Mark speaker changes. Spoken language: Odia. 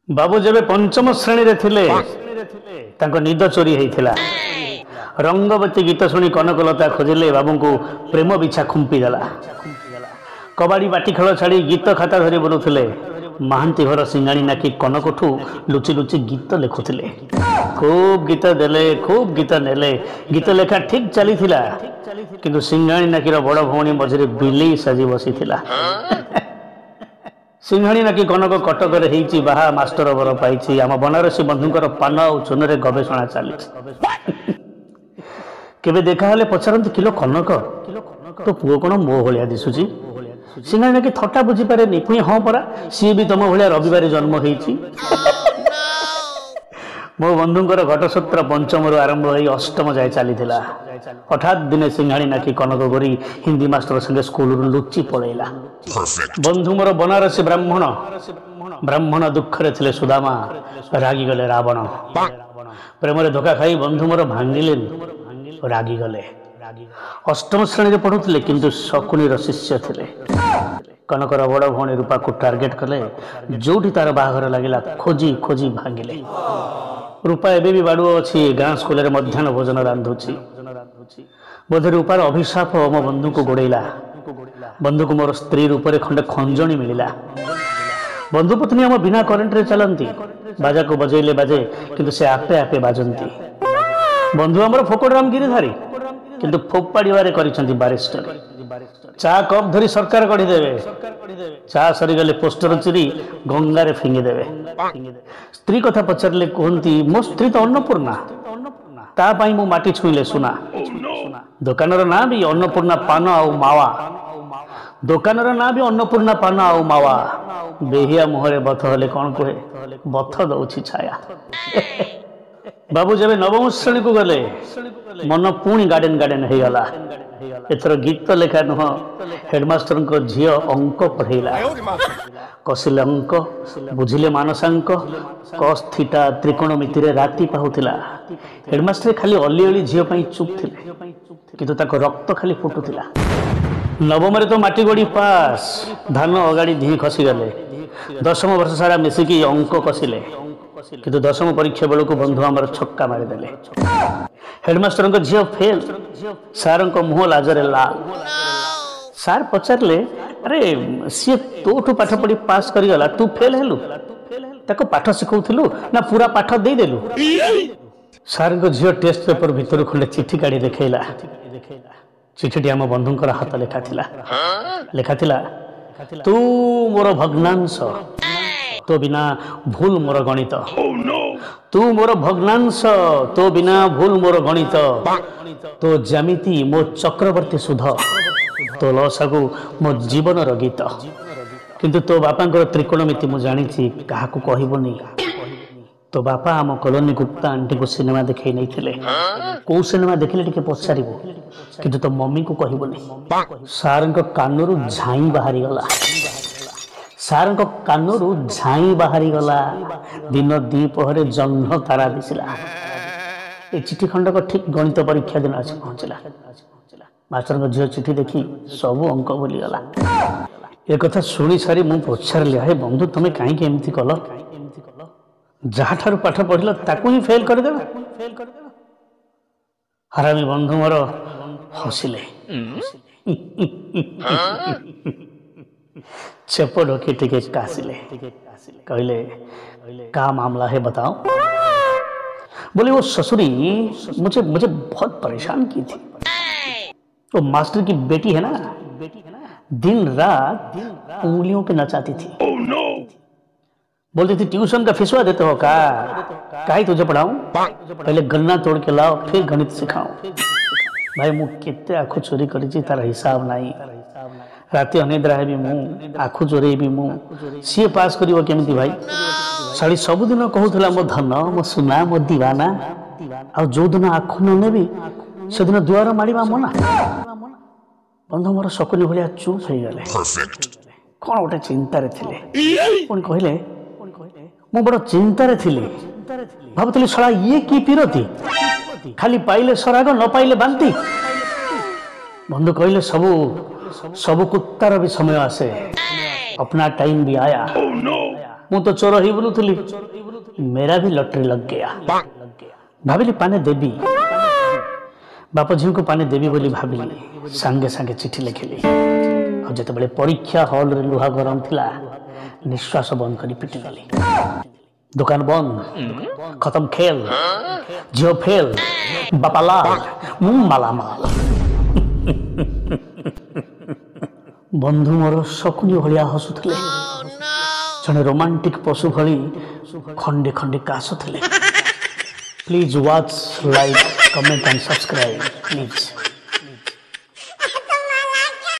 Speaker 1: ବାବୁ ଯେବେ ପଞ୍ଚମ ଶ୍ରେଣୀରେ ଥିଲେ ତାଙ୍କ ନିଦ ଚୋରି ହେଇଥିଲା। ରଙ୍ଗବତୀ ଗୀତ ଶୁଣି କନକଲତା ଖୋଜିଲେ ବାବୁଙ୍କୁ, ପ୍ରେମ ବିଛା ଖୁମ୍ପି ଦେଲା। କବାଡ଼ି ବାଟି ଖେଳ ଛାଡ଼ି ଗୀତ ଖାତା ଧରି ବୁଲୁଥିଲେ। ମହାନ୍ତି ଘର ସିଙ୍ଗାଣି ନାକି କନକଠୁ ଲୁଚି ଲୁଚି ଗୀତ ଲେଖୁଥିଲେ। ଖୁବ୍ ଗୀତ ଦେଲେ, ଖୁବ୍ ଗୀତ ନେଲେ। ଗୀତ ଲେଖା ଠିକ୍ ଚାଲିଥିଲା, କିନ୍ତୁ ସିଙ୍ଗାଣି ନାକିର ବଡ଼ ଭଉଣୀ ମଝିରେ ବିଲେଇ ସାଜି ବସିଥିଲା। ସିଂହାଣୀ ନାକି କନକ କଟକରେ ହେଇଛି ବାହା, ମାଷ୍ଟର ବର ପାଇଛି। ଆମ ବନାରସୀ ବନ୍ଧୁଙ୍କର ପାନ ଆଉ ଚୂନରେ ଗବେଷଣା ଚାଲିଛି। କେବେ ଦେଖାହେଲେ ପଚାରନ୍ତି, କିଲୋ କନକ, ତୋ ପୁଅ କ'ଣ ମୋ ଭଳିଆ ଦିଶୁଛି? ସିଂହାଣୀ ନାକି ଥଟ୍ଟା ବୁଝିପାରେନି, ପୁଣି ହଁ ପରା, ସିଏ ବି ତମ ଭଳିଆ ରବିବାର ଜନ୍ମ ହେଇଛି। ମୋ ବନ୍ଧୁଙ୍କର ଘଟସୂତ୍ର ପଞ୍ଚମରୁ ଆରମ୍ଭ ହେଇ ଅଷ୍ଟମ ଯାଏ ଚାଲିଥିଲା। ହଠାତ୍ ଦିନେ ସିଂହାଣୀ ନାକି କନକ ଗୋରି ହିନ୍ଦୀ ମାଷ୍ଟର ସାଙ୍ଗେ ସ୍କୁଲରୁ ଲୁଚି ପଳେଇଲା। ବନ୍ଧୁ ମୋର ବନାରସୀ ବ୍ରାହ୍ମଣ। ବ୍ରାହ୍ମଣ ଦୁଃଖରେ ଥିଲେ ସୁଦାମା, ରାଗିଗଲେ ରାବଣ। ପ୍ରେମରେ ଧୋକା ଖାଇ ବନ୍ଧୁ ମୋର ଭାଙ୍ଗିଲେନି, ରାଗିଗଲେ। ଅଷ୍ଟମ ଶ୍ରେଣୀରେ ପଢୁଥିଲେ, କିନ୍ତୁ ଶକୁନିର ଶିଷ୍ୟ ଥିଲେ। କନକର ବଡ଼ ଭଉଣୀ ରୂପାକୁ ଟାର୍ଗେଟ କଲେ। ଯୋଉଠି ତାର ବାହାଘର ଲାଗିଲା ଖୋଜି ଖୋଜି ଭାଙ୍ଗିଲେ। ରୂପା ଏବେ ବି ବାଡୁଅ ଅଛି, ଗାଁ ସ୍କୁଲରେ ମଧ୍ୟାହ୍ନ ଭୋଜନ ରାନ୍ଧୁଛି। ବୋଧେ ରୂପାର ଅଭିଶାପ ମୋ ବନ୍ଧୁଙ୍କୁ ଗୋଡ଼େଇଲା। ବନ୍ଧୁକୁ ମୋର ସ୍ତ୍ରୀ ରୂପରେ ଖଣ୍ଡେ ଖଞ୍ଜଣି ମିଳିଲା। ବନ୍ଧୁ ପତ୍ନୀ ଆମ ବିନା କରେଣ୍ଟରେ ଚାଲନ୍ତି। ବାଜାକୁ ବଜେଇଲେ ବାଜେ, କିନ୍ତୁ ସେ ଆପେ ଆପେ ବାଜନ୍ତି। ବନ୍ଧୁ ଆମର ଫୋକଡରାମ ଗିରିଧାରୀ, କିନ୍ତୁ ଫୋପାଡ଼ିବାରେ କରିଛନ୍ତି ବାରିଷ୍ଟର। ଚା କପ୍ ଧରି ସରକାର ଗଢ଼ିଦେବେ, ଚା ସରିଗଲେ ପୋଷ୍ଟର ଚିରି ଗଙ୍ଗାରେ ଫିଙ୍ଗିଦେବେ। ସ୍ତ୍ରୀ କଥା ପଚାରିଲେ କୁହନ୍ତି, ମୋ ସ୍ତ୍ରୀ ତ ଅନ୍ନପୂର୍ଣ୍ଣା, ତା ପାଇଁ ମୁଁ ମାଟି ଛୁଇଁଲେ ସୁନା। ଦୋକାନର ନାଁ ବି ଅନ୍ନପୂର୍ଣ୍ଣା ପାନ ଆଉ ମାୱା। ଦୋକାନର ନାଁ ବି ଅନ୍ନପୂର୍ଣ୍ଣା ପାନ ଆଉ ମାୱା। ବେହିଆ ମୁହଁରେ ବଥ ହେଲେ କ'ଣ କୁହେ? ବଥ ଦଉଛି ଛାୟା। ବାବୁ ଯେବେ ନବମ ଶ୍ରେଣୀକୁ ଗଲେ ମନ ପୁଣି ଗାର୍ଡେନ ଗାର୍ଡେନ ହେଇଗଲା। ଏଥର ଗୀତ ଲେଖା ନୁହଁ, ହେଡମାଷ୍ଟରଙ୍କ ଝିଅ ଅଙ୍କ ପଢେଇଲା। କଷିଲେ ଅଙ୍କ, ବୁଝିଲେ ମାନସାଙ୍କ। କସ୍ ଥିଟା ତ୍ରିକୋଣମିତିରେ ରାତି ପାହୁଥିଲା। ହେଡମାଷ୍ଟର ଖାଲି ଅଲିଅଳି ଝିଅ ପାଇଁ ଚୁପ୍ ଥିଲେ, କିନ୍ତୁ ତାଙ୍କ ରକ୍ତ ଖାଲି ଫୁଟୁଥିଲା। ନବମରେ ତ ମାଟି ଗୋଡ଼ି ପାସ୍, ଧାନ ଅଗାଡ଼ି ଦିହେଁ ଖସିଗଲେ। ଦଶମ ବର୍ଷ ସାରା ମିଶିକି ଅଙ୍କ କଷିଲେ, କିନ୍ତୁ ଦଶମ ପରୀକ୍ଷା ବେଳକୁ ବନ୍ଧୁ ଆମର ଛକ୍କା ମାରିଦେଲେ। ହେଡମାଷ୍ଟରଙ୍କ ଝିଅ ଫେଲ୍, ସାରଙ୍କ ମୁହଁ ଲାଜରେ ଲାଲ। ସାର୍ ପଚାରିଲେ, ଆରେ ସିଏ ତୋଠୁ ପାଠ ପଢି ପାସ୍ କରିଗଲା, ତୁ ଫେଲ୍ ହେଲୁ? ତାକୁ ପାଠ ଶିଖଉଥିଲୁ ନା ପୁରା ପାଠ ଦେଇଦେଲୁ? ସାରଙ୍କ ଝିଅ ଟେଷ୍ଟ ପେପର ଭିତରୁ ଖଣ୍ଡେ ଚିଠି କାଢି ଦେଖେଇଲା। ଚିଠିଟି ଆମ ବନ୍ଧୁଙ୍କର ହାତ ଲେଖା ଥିଲା। ଲେଖା ଥିଲା, ତୁ ମୋର ଭଗ୍ନାଂଶ, ତୋ ବିନା ଭୁଲ ମୋର ଗଣିତ। ତୁ ମୋର ଭଗ୍ନାଂଶ, ତୋ ବିନା ଭୁଲ ମୋର ଗଣିତ। ତୋ ଜ୍ୟାମିତି ମୋ ଚକ୍ରବର୍ତ୍ତୀ ସୁଧ, ତୋ ଲସାଗୁ ମୋ ଜୀବନର ଗୀତ। କିନ୍ତୁ ତୋ ବାପାଙ୍କର ତ୍ରିକୋଣମିତି ମୁଁ ଜାଣିଛି, କାହାକୁ କହିବୁନି। ତୋ ବାପା ଆମ କଲୋନୀ ଗୁପ୍ତା ଆଣ୍ଟିଙ୍କୁ ସିନେମା ଦେଖେଇ ନେଇଥିଲେ। କୋଉ ସିନେମା ଦେଖିଲେ ଟିକେ ପଚାରିବୁ, କିନ୍ତୁ ତୋ ମମିଙ୍କୁ କହିବୁନି। ସାରଙ୍କ କାନରୁ ଝାଇଁ ବାହାରିଗଲା। ସାରଙ୍କ କାନରୁ ଝାଇଁ ବାହାରିଗଲା। ଦିନ ଦ୍ୱିପହରେ ଜହ୍ନ ତାରା ଦିଶିଲା। ଏ ଚିଠି ଖଣ୍ଡକ ଠିକ ଗଣିତ ପରୀକ୍ଷା ଦିନ ଆସି ପହଞ୍ଚିଲା। ମାଷ୍ଟରଙ୍କ ଝିଅ ଚିଠି ଦେଖି ସବୁ ଅଙ୍କ ଭୁଲିଗଲା। ଏ କଥା ଶୁଣି ସାରି ମୁଁ ପଚାରିଲି, ଆରେ ବନ୍ଧୁ, ତମେ କାହିଁକି ଏମିତି କଲ? ଯାହାଠାରୁ ପାଠ ପଢିଲ ତାକୁ ହିଁ ଫେଲ୍ କରିଦେଲ? ହାରାମି ବନ୍ଧୁ ମୋର ହସିଲେ, ଛେପ ଢୋକି ଟିକେ କାଶିଲେ, କହିଲେ, का मामला है बताओ? बोले, वो ससुरी मुझे मुझे बहुत परेशान की थी। वो मास्टर की बेटी है ना, दिन रात उंगलियों पे नचाती थी। बोलती थी, ट्यूशन का फीसवा देते हो का? काहे तुझे पढ़ाऊं? पहले गन्ना तोड़ के लाओ, फिर गणित सिखाऊं। भाई, ମୁଁ କେତେ ଆଖୁ ଚୋରି କରିଛି ତାର ହିସାବ ନାହିଁ। ରାତି ଅନିଦ୍ରା ହେବି ମୁଁ, ଆଖୁ ଚୋରେଇବି ମୁଁ, ସିଏ ପାସ୍ କରିବ କେମିତି ଭାଇ? ଶାଳୀ ସବୁଦିନ କହୁଥିଲା, ମୋ ଧନ, ମୋ ସୁନା, ମୋ ଦିୱାନା। ଆଉ ଯୋଉଦିନ ଆଖୁ ନ ନେବି ସେଦିନ ଦୁଆର ମାଡ଼ିବା ମନା। ବନ୍ଧୁ ମୋର ଶକୁନି ଭଳିଆ ଚୁପ୍ ହେଇଗଲେ। କଣ ଗୋଟେ ଚିନ୍ତାରେ ଥିଲେ। ପୁଣି କହିଲେ, ମୁଁ ବଡ଼ ଚିନ୍ତାରେ ଥିଲି, ଭାବୁଥିଲି ଶଳା ଇଏ କି ପିରତି, ଖାଲି ପାଇଲେ ସରାଗ, ନ ପାଇଲେ ବାନ୍ତି। ବନ୍ଧୁ କହିଲେ, ସବୁ ସବୁ କୁତ୍ତାର ବି ସମୟ ଆସେ, अपना टाइम भी आया। ମୁଁ ତ ଚୋର ହେଇ ବୁଲୁଥିଲି, ମେରା ବି ଲଟେରୀ ଲଗ ଗୟା। ଭାବିଲି ପାନେ ଦେବି, ବାପ ଝିଅଙ୍କୁ ପାନେ ଦେବି ବୋଲି ଭାବିଲି। ସାଙ୍ଗେ ସାଙ୍ଗେ ଚିଠି ଲେଖିଲି। ଆଉ ଯେତେବେଳେ ପରୀକ୍ଷା ହଲରେ ଲୁହା ଗରମ ଥିଲା, ନିଶ୍ୱାସ ବନ୍ଦ କରି ପିଟିଦେଲି। ଦୋକାନ ବନ୍ଦ, ଖତମ ଖେଲ, ଝିଅ ଫେଲ, ବାପା ଲାଲ, ମୁଁ ମାଲାମାଲ। ବନ୍ଧୁ ମୋର ଶକୁନି ଭଳିଆ ହସୁଥିଲେ, ଜଣେ ରୋମାଣ୍ଟିକ ପଶୁ ଭଳି ଖଣ୍ଡେ ଖଣ୍ଡେ କାଶୁଥିଲେ। Please watch, like, comment and subscribe please.